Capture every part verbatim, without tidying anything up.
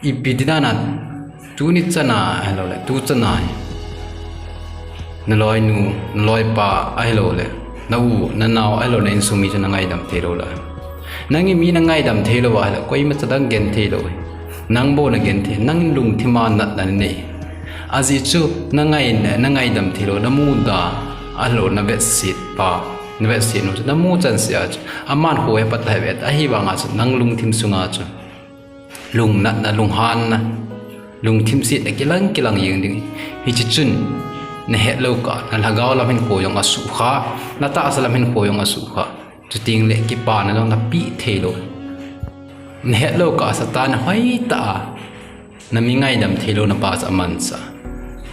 Ipi ti dan a, tuni chan a, ahilou le, tu chan a hi. Na loinu, na loipa, ahilou le, na u, na nao, ahilou na insung mi chu na ngaidam thei lou le. Nang in mi na ngaidam thei lou ahile, koima cha dang gen thei lou. Nang bou na gen thei, nang in lungthim a natna na nei. Ajeh chu, na ngai, na ngaidam thei lou, na muda, ahilou, na vetset pa, na vetset nu chu, na mu chan seh a chu. Aman kho he pat he vet, ahivang a chu, nang lungthim sunga chu. Lungnatna, lunghanna, lungthim setna kilang kilang jeng ding. Hiche chun, na het lou kah, na lhagao lam hinkho jong asukha, na tahsa lam hinkho jong asukha. Chuteng le kipana jong na pe thei lou. Na het lou kah Satan in hoitah a, na mi ngaidam thei lou na pa chu amanchah.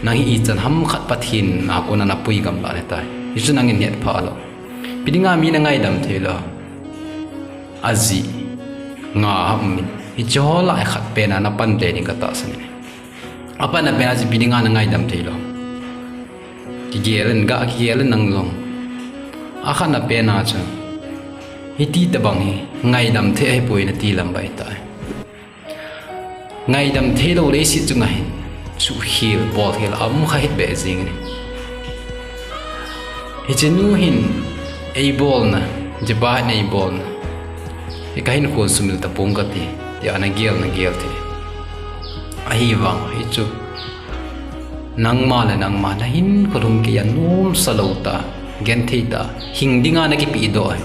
Nang hi ichan ham khat Pathen a kona na pui gamla na tai. Hichu nang in het pha lou. Ipi dinga mi na ngaidam thei lou. Ajeh nga ham in. Hiche ho lah a khat pen a na pan tei ding ka tahsan e. Apan a pen a chu ipi dinga na ngaidam thei lou. Kigel in ga kigel in nang jong. Akhat na pen a chu. Hiti tabang hi ngaidam thei ahipoi na ti lam bai tai. Ngaidam thei lou leiset chunga hin, suhkhel, bolkhel, aum kha hih beh jing in. Hiche nu hin, eibolna, hiche pa hin eibolna. Hi ka hinkho sumil tapong kati, tia na gel, na gel thei. Ahivang, hichu. Nangma le nangma, na hinkho lhumkeiya nomsa lou ta, genthei ta, hing dinga na kipedoh ahi.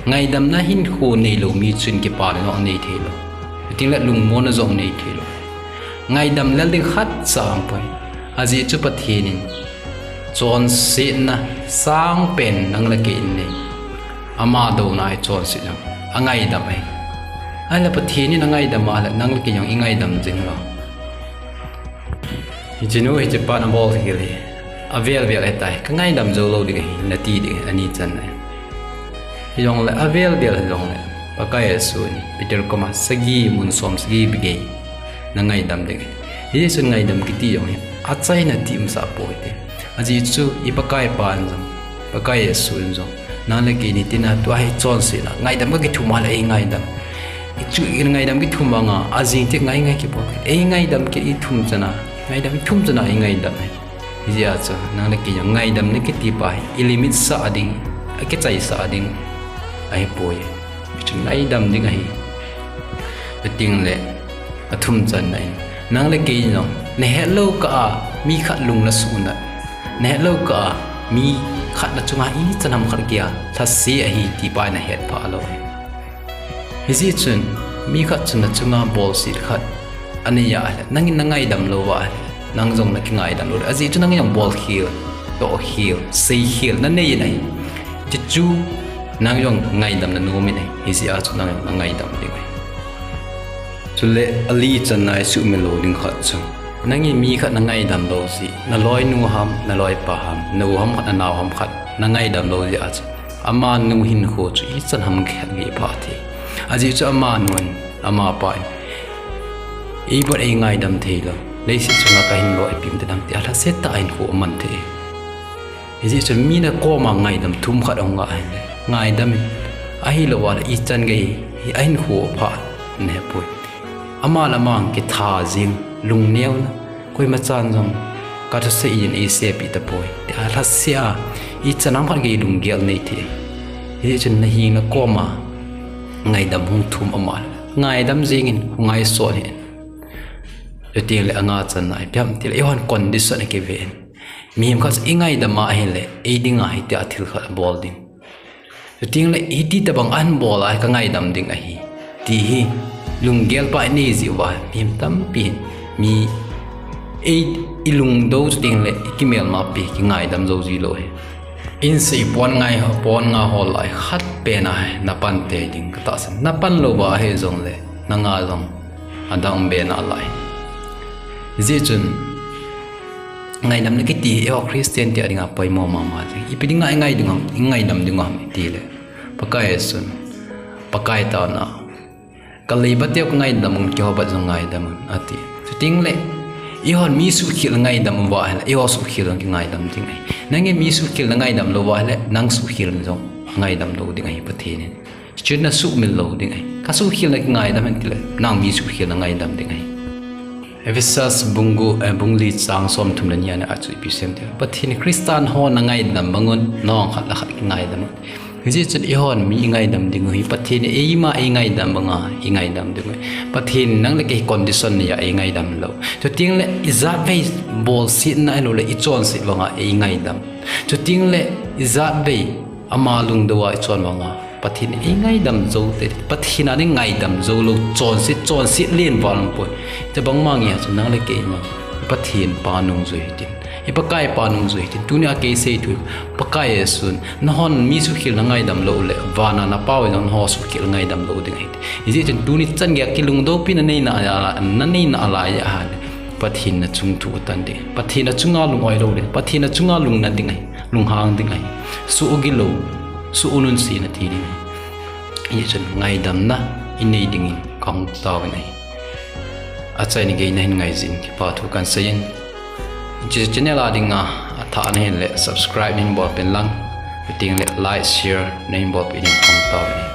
Ngaidamna hinkho neilou mi chun kipana jong nei thei lou. Chuteng le lungmonna jong nei thei lou. Ngaidam lel ding khatcha aumpoi. Ajeh chu Pathen in chonsetna sangpen nang le kei in nei. Ama douna a chonsetna angaidam ahi. Ahile Pathen in angaidam ahile nang le kei jong i ngaidam jing lou. Hiche nu hiche pa na bolkhel hi. Avel vel ahitai. Ka ngaidam jou lou ding ahi, na ti ding ahi, ani channa. Hijongle, avel vel hijongle. Pakai Jesu in, Peter koma, sagi mun som sagi bigei. Na ngaidam ding ahi. Jesu ngaidam kiti jong hi. Achaina ti umsah poi te. Ajeh chu, i Pakai pa in jong. Pakai Jesu in jong. Nang le kei ni tina tua hi chonsetna. Ngaidam ka kithum a le ei ngaidam. Hichu i ngaidam kithum vanga, ajing ti ngai ngai kipo. Ei ngaidam kei i thum chana. Ngaidam i thum chana ei ngaidam. Hijeh a chu, nang le kei jong ngaidamna kiti pa hi, i limit sah ding, akichai sah ding. Ahipoi. Hichu ngaidam ding ahi. Chuteng le, athum channa in. Nang le kei jong, na het lou kah a, mi khat lung na suhnat. Na het lou kah a, mi khat na chunga ichan ham khat geiya, lhase ahi ti pa na het pha lou. Hijeh chun, mi khat chun na chunga bolset khat, anei ahile, nang in na ngaidam lou ahile, nang jong na kingaidam lou. Ajeh chu nang in jong bolkhel, tohkhel, seikhel, na nei in ahi. Chuchu, nang jong ngaidam na nom in ahi. Hijeh a chu nang jong na ngaidam ding ahi. Chule ali channa i suhmil lou ding khat chu. Nang in mi khat na ngaidam lou jeh, na loinu ham, na loipa ham, na u ham khat, na nao ham khat, na ngaidam lou jeh a chu. Amanu hinkho chu ichan ham khat gei pha thei. Ajeh chu amanu in, amapa in. Eibon ei ngaidam thei lou. Leiset chunga ka hin lou, ei pim te dam ti. Alhase tah a hinkho aman thei. Hijeh chun mi na koma ngaidam thum khat ahung ahile. Ngaidam in. Ahilou ahile ichan gei hi ahinkho pha na hepoi. Ama le ama kitha jing, lungneona. Koima chan jong ka thusei in ei sepi tapoi. Tia lhase a, ichan ham khat gei lunggel nei thei. Hijeh chun na hing na koma ngaidam hung thum ahile. Ngaidam jing in, hung ngaisot hih in. Chuteng le anga channa, ipi ham tile, eihon condition akive in. Mihem khat i ngaidam ahile, ei dinga hitia thil khat abol ding. Chuteng le, hiti tabang ahin bol a, ka ngaidam ding ahi. Ti hi, lunggel pa i nei jeh uva, mihem tampi hin, mi, ei, i lungdou chuteng le, i kimelmapi, kingaidam jou ji lou hi. Insei pon ngai ho, pon nga ho lai, khat pen a, na pan tei ding ka tahsan. Na pan lou va hijongle, nanga jong, adang be nalai. Hijeh chun, ngaidamna kiti hi eiho Christian te dinga poimo mama jing. Ipi dinga i ngai ding ham, i ngaidam ding ham i tile. Pakai Jesun, Pakai taona. Ka leiba teu ka ngaidam un, keiho bat jong ngaidam un, ati. Chuteng le, eihon mi suhkhel ngaidam uva ahile, eiho suhkhel jong kingaidam ding ahi. Nang in mi suhkhel na ngaidam lou va ahile, nang suhkhel jong ngaidam lou ding ahi Pathen in. Chun na suhmil lou ding ahi. Ka suhkhel na kingaidam hen tile, nang mi suhkhel na ngaidam ding ahi. Ephesus bung gup, eh, bung li chang som thum le ni a chu ipi asei em itile, Pathen Christian ho na ngaidam bang un, nangho khat le khat kingaidam un. Hijeh chun eihon mi ingaidam diu ahi, Pathen in eima eingaidam banga ingaidam diu ahi. Pathen in nang le kei condition neiya eingaidam lou. Chuteng le ijat vei bolsetna ahilou le ichonset banga eingaidam. Chuteng le ijat vei ama lungdou a ichon banga Pathen in eingaidam jou te, Pathen a ding ngaidam jou lou, chonset, chonset len val um poi. Hiche bang ma nge chu nang le keima Pathen pa nungjui hitin, i Pakai pa nungjui hitin. Tunia kei seithu, Pakai Jesun, nahon mi suhkhel na ngaidam lou le, vana na Pa in jong nahou suhkhel ngaidam lou ding ahi. Hijeh chun tuni chan geiya kilungdoupi na neina a, na neina a lai ahile, Pathen na chung thu atan ding, Pathen a chunga lung-oi lou ding, Pathen a chunga lungna ding ahi, lunghang ding ahi. Suhgilou, suhnunse na thi ding ahi. Hijeh chun ngaidamna inei dingin kahung taovin ahi. Achaina gei nahin ngaijin kipa thu kahin seiyin. Hiche channel a dinga athah nahi le subscribe nahin bolpeh in lang, chuteng le like, share nahin bolpeh dingin kahung taovin ahi.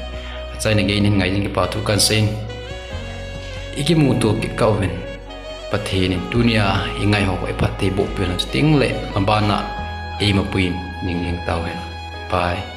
Achaina gei nahin ngaijin kipa thu kahin seiyin. Ikimuto kit kauvin. Pathen in tunia ingai ho hi phatthei boh peh hen lang, chuteng le abana eima puiyin ning ning tauhen. Bye.